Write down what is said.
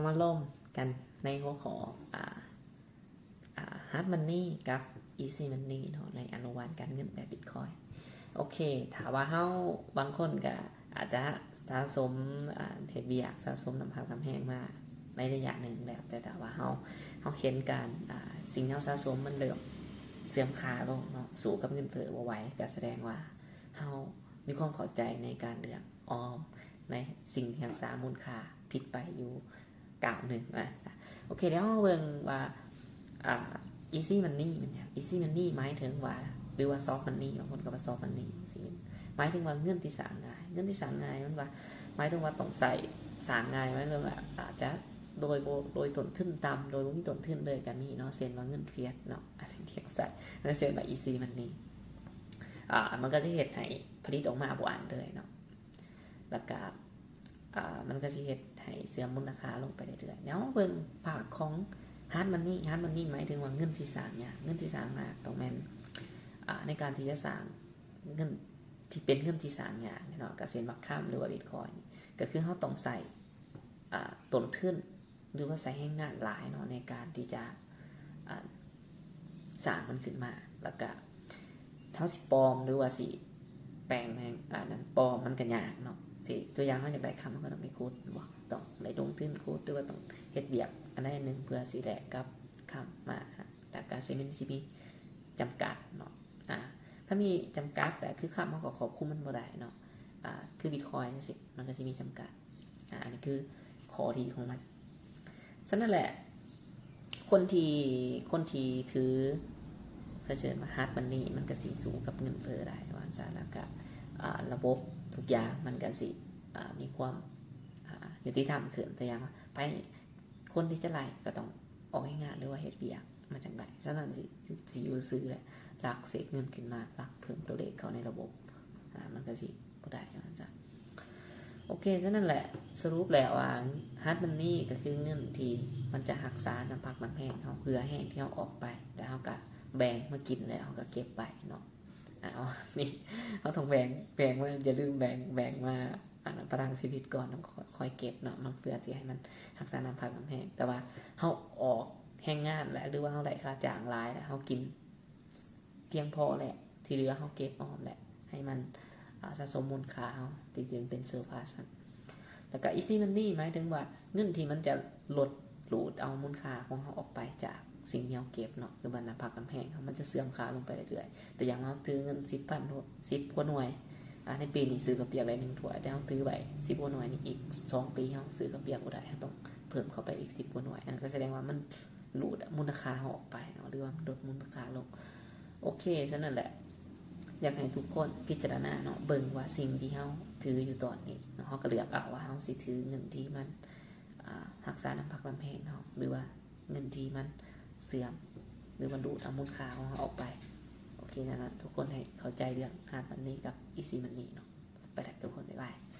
ມາລົມກັນໃນຫົວຂໍ້ ອາ ອາ Hard Money ກັບ Easy Money ເນາະ ໃນອະນຸບານການເງິນແບບ Bitcoin. ໂອເຄ ຖ້າວ່າເຮົາ ບາງຄົນກໍອາດຈະສະສົມ ອາ ເຮັດວຽກ ສະສົມນ້ຳພັກນ້ຳແຮງມາໃນໄລຍະໜຶ່ງແລ້ວ, ແຕ່ຖ້າວ່າເຮົາ ເຮົາເຫັນການ ອາ ສິ່ງທີ່ເຮົາສະສົມມັນເລີ່ມເສື່ອມຄ່າລົງເນາະ ສູ້ກັບເງິນເຟີ້ບໍ່ໄຫວ ກໍສະແດງວ່າເຮົາມີຄວາມເຂົ້າໃຈໃນການເລືອກອອມ ໃນສິ່ງທີ່ຮັກສາມູນຄ່າຜິດໄປຢູ່ກ້າວໜຶ່ງ. ອາ ໂອເຄ ດຽວເຮົາເບິ່ງວ່າ ອາ Easy Money ແມ່ນຫຍັງ? Easy Money ໝາຍເຖິງວ່າ ຫຼືວ່າ Soft Money ບາງຄົນກໍວ່າ Soft Money ຊິ ໝາຍເຖິງວ່າເງິນທີ່ສ້າງງ່າຍ. ເງິນທີ່ສ້າງງ່າຍມັນວ່າ ໝາຍເຖິງວ່າຕ້ອງໃຊ້ ສ້າງງ່າຍ ໝາຍເຖິງວ່າອາດຈະໂດຍບໍ່ ໂດຍຕົ້ນທຶນຕ່ຳ ໂດຍບໍ່ມີຕົ້ນທຶນເລີຍກໍມີເນາະ ເຊັ່ນວ່າເງິນ Fiat ເນາະ ອັນທີ່ເຮົາໃຊ້ ແລະ ເຊັ່ນວ່າ Easy Money ອາ ມັນກໍຈະເຮັດໃຫ້ຜະລິດອອກມາບໍ່ອັ້ນເລີຍເນາະ ແລ້ວກະ ອາ ມັນກໍຊິເຮັດໃຫ້ເສື່ອມມູນຄ່າລົງໄປເລື້ອຍໆ. ແລ້ວເຮົາເບິ່ງພາກຂອງ Hard Money. Hard Money ໝາຍເຖິງວ່າເງິນທີ່ສ້າງຍາກ, ເງິນທີ່ສ້າງຍາກຕ້ອງແມ່ນ ອາ ໃນການທີ່ຈະສ້າງເງິນທີ່ເປັນເງິນທີ່ສ້າງຍາກເນາະ ກໍເຊັ່ນວ່າຄຳ ຫຼືວ່າ Bitcoin ກໍຄືເຮົາຕ້ອງໃຊ້ ອາ ຕົ້ນທຶນ ຫຼືວ່າໃຊ້ແຮງງານຫຼາຍເນາະ ໃນການທີ່ຈະ ອາ ສ້າງມັນຂຶ້ນມາ ແລ້ວກະເຮົາຊິປອມ ຫຼືວ່າຊິແປງແມ່ນ ອັນນັ້ນ ປອມມັນກໍຍາກເນາະ. ຊິ ຕົວຢ່າງ ເຮົາຢາກໄດ້ຄຳ ເຮົາກໍຕ້ອງໄປຂຸດ ແມ່ນບໍ່? ຕ້ອງໄດ້ລົງທຶນຂຸດ ຫຼືວ່າຕ້ອງເຮັດວຽກອັນໃດອັນໜຶ່ງ ເພື່ອຊິແລກກັບຄຳມາ ແລ້ວກໍຊິມີ ຊິມີຈຳກັດເນາະ. ອາ ຖ້າມີຈຳກັດ ກໍຄືຄຳເຮົາກໍຄວບຄຸມມັນບໍ່ໄດ້ເນາະ ອາ ຄື Bitcoin ຈັ່ງຊີ້ ມັນກໍຊິມີຈຳກັດ. ອາ ອັນນີ້ຄືຂໍ້ດີຂອງມັນ. ສະນັ້ນແຫຼະ ຄົນທີ່ ຄົນທີ່ຖື ເຂົາເອີ້ນວ່າ Hard Money ມັນກໍຊິສູ້ກັບເງິນເຟີ້ໄດ້ ວ່າຊັ້ນ. ແລ້ວກໍ ອາ ລະບົບທຸກຢ່າງມັນກໍຊິ ອາ ມີຄວາມ ອາ ຍຸຕິທຳຂຶ້ນ. ຕົວຢ່າງວ່າ ໄປ ຄົນທີ່ຈະໄລ່ກໍຕ້ອງອອກແຮງງານ ຫຼືວ່າເຮັດວຽກມາຈັ່ງໃດ. ສະນັ້ນຊິ ຊິຢູ່ຊື່ ແລະ ລັກເສດເງິນຂຶ້ນມາ ລັກເພີ່ມຕົວເລກເຂົ້າໃນລະບົບ ອາ ມັນກໍຊິບໍ່ໄດ້ ວ່າຊັ້ນ. ໂອເຄ ສະນັ້ນແຫຼະ ສະຫຼຸບແລ້ວວ່າ Hard Money ກໍຄືເງິນທີ່ມັນຈະຮັກສານ້ຳພັກນ້ຳແຮງເຮົາ ເຫື່ອແຮງທີ່ເຮົາອອກໄປ ແລ້ວເຮົາກໍແບ່ງມາກິນ ແລ້ວເຮົາກໍເກັບໄວ້ເນາະ. ອາ ເຮົາຕ້ອງແບ່ງ ແບ່ງມາ ຢ່າລືມແບ່ງ ແບ່ງມາ ອັນນັ້ນ ປະທັງຊີວິດກ່ອນ ເຮົາຄ່ອຍເກັບເນາະ ມັນເພື່ອຊິໃຫ້ມັນຮັກສານ້ຳພັກນ້ຳແຮງ. ແຕ່ວ່າເຮົາອອກແຮງງານແຫຼະ ຫຼືວ່າເຮົາໄດ້ຄ່າຈ້າງຫຼາຍແລ້ວ ເຮົາກິນພຽງພໍແລ້ວ ທີ່ເຫຼືອເຮົາເກັບອອມແຫຼະ ໃຫ້ມັນ ອາ ສະສົມມູນຄ່າເຮົາທີ່ຈະເປັນ surplus ຫັ້ນ. ແລ້ວກໍ Easy Money ໝາຍເຖິງວ່າເງິນທີ່ມັນຈະລົດ ດູດເອົາມູນຄ່າຂອງເຮົາອອກໄປຈາກສິ່ງທີ່ເຮົາເກັບເນາະ ຫຼືວ່ານ້ຳພັກນ້ຳແຮງເຮົາ ມັນຈະເສື່ອມຄ່າລົງໄປເລື້ອຍໆ. ຕົວຢ່າງ ເຮົາຖືເງິນສິບພັນ ສິບຫົວໜ່ວຍ ອາ ໃນປີນີ້ຊື້ເຂົ້າປຽກໄດ້ໜຶ່ງຖ້ວຍ ແຕ່ເຮົາຖືໄວ້ສິບຫົວໜ່ວຍນີ້ ອີກສອງປີເຮົາຊື້ເຂົ້າປຽກບໍ່ໄດ້ ເຮົາຕ້ອງເພີ່ມເຂົ້າໄປອີກສິບຫົວໜ່ວຍ. ອັນນັ້ນກໍສະແດງວ່າມັນ ດູດມູນຄ່າເຮົາອອກໄປເນາະ ຫຼືວ່າມັນຫຼຸດມູນຄ່າລົງ. ໂອເຄ ສະນັ້ນແຫຼະ ຢາກໃຫ້ທຸກຄົນພິຈາລະນາເນາະ ເບິ່ງວ່າສິ່ງທີ່ເຮົາຖືຢູ່ຕອນນີ້ເນາະ ເຮົາກໍເລືອກເອົາວ່າເຮົາຊິຖືເງິນທີ່ມັນ ອາ ຮັກສານ້ຳພັກນ້ຳແຮງເຮົາ ຫຼືວ່າເງິນທີ່ມັນເສື່ອມ ຫຼືວ່າດູດເອົາມູນຄ່າຂອງເຮົາອອກໄປ. ໂອເຄ ສະນັ້ນທຸກຄົນໃຫ້ເຂົ້າໃຈເລື່ອງ Hard Money ກັບ Easy Money ເນາະ. ໄປລະທຸກຄົນ ບາຍບາຍ.